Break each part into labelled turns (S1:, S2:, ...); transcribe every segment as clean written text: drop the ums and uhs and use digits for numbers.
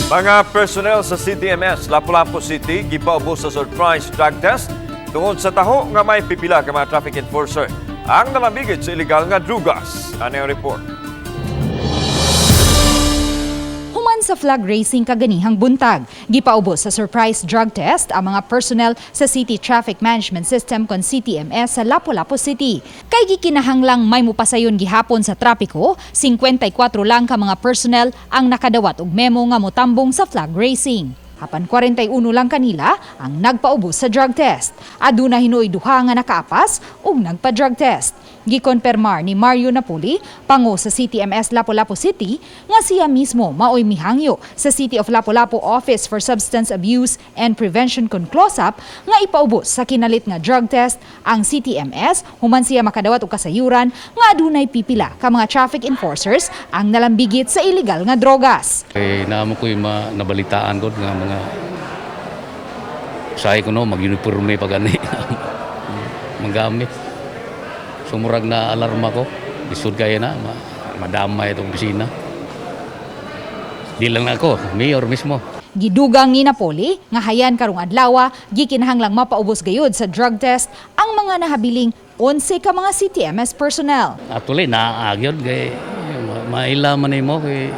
S1: Mga personnel sa CTMS Lapu-Lapu City gipaubos sa surprise drug test tungod sa taho nga may pipila ka mga traffic enforcer ang nalambigit sa illegal nga drugas. Ano ang report?
S2: Human sa flag raising kaganihang buntag, gipaubos sa surprise drug test ang mga personnel sa City Traffic Management System kon CTMS sa Lapu-Lapu City. Kay gikinahanglang may mupasayon gihapon sa trapiko, 54 lang ka mga personnel ang nakadawat og memo nga motambong sa flag raising. Apan 41 lang kanila ang nagpaubos sa drug test. Aduna hinuoy duha nga nakaapas ug nagpa-drug test. Gikonpermar ni Mario Napoli, pango sa CTMS Lapu-Lapu City, nga siya mismo maoy mihangyo sa City of Lapu-Lapu Office for Substance Abuse and Prevention kon CLOSAP nga ipaubos sa kinalit nga drug test ang CTMS human siya makadawat og kasayuran nga adunay pipila ka mga traffic enforcers ang nalambigit sa illegal nga drogas.
S3: Kay naamo ko'y nabalitaan ko nga mga usahay ko no mag-uniforme pa gani manggamit. So murag na alarma ko. Lisod kaya na madama itong opisina. Di lang ako, mayor mismo.
S2: Gidugang ni Napoli nga hayan karong adlaw gikinahanglang mapaubos gayud sa drug test ang mga nahabiling 11 ka mga CTMS personnel.
S3: Actually, naagyod kay maila man nimo kay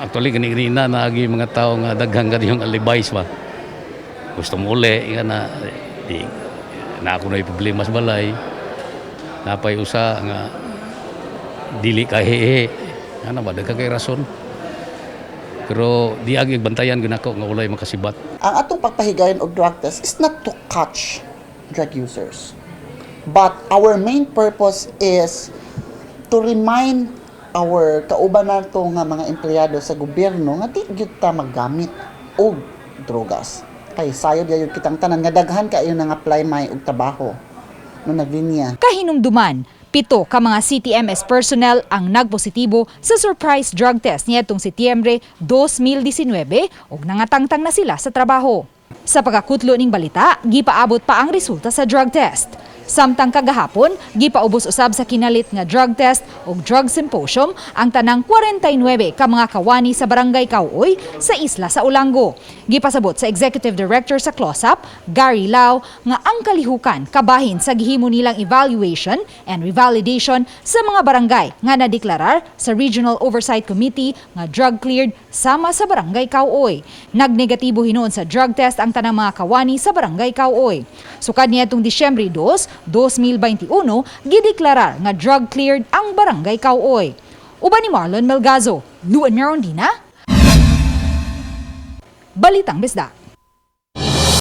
S3: actually gani na naagi mga tao nga daghan ka yung alibis ba. Gusto mo uli nga na di na ako na problema sa balay. Napay usa nga dili ka hehe. Ana ba, daghan kay rason. Pero di agi bantayan gyud nako nga walay makasibat.
S4: Ang atong pagpahigayon og drug test is not to catch drug users. But our main purpose is to remind our kauban nato nga mga empleyado sa gobyerno nga di gyud ta maggamit og drogas. Kay sayod gyud kitang tanan nga daghan kaayo nang apply may og trabaho no naglinya.
S2: Kahinumduman, 7 ka mga CTMS personnel ang nagpositibo sa surprise drug test niadtong Setyembre 2019 ug nangatangtang na sila sa trabaho. Sa pagkakutlo ning balita, gipaabot pa ang resulta sa drug test. Samtang kagahapon, gipaubos usab sa kinalit nga drug test ug drug symposium ang tanang 49 ka mga kawani sa Barangay Kauoy sa isla sa Olango. Gipasabot sa Executive Director sa CLOSAP, Gary Lau, nga ang kalihukan kabahin sa gihimo nilang evaluation and revalidation sa mga barangay nga nadeklarar sa Regional Oversight Committee nga drug cleared sama sa Barangay Kauoy. Nagnegatibo hinuon sa drug test ang tanang mga kawani sa Barangay Kauoy. Sukad niadtong Disyembre 2, 2021, gideklarar nga drug cleared ang Barangay Kauoy. Uban ni Marlon Melgazo, Luan Merondina, Balitang Bisdak.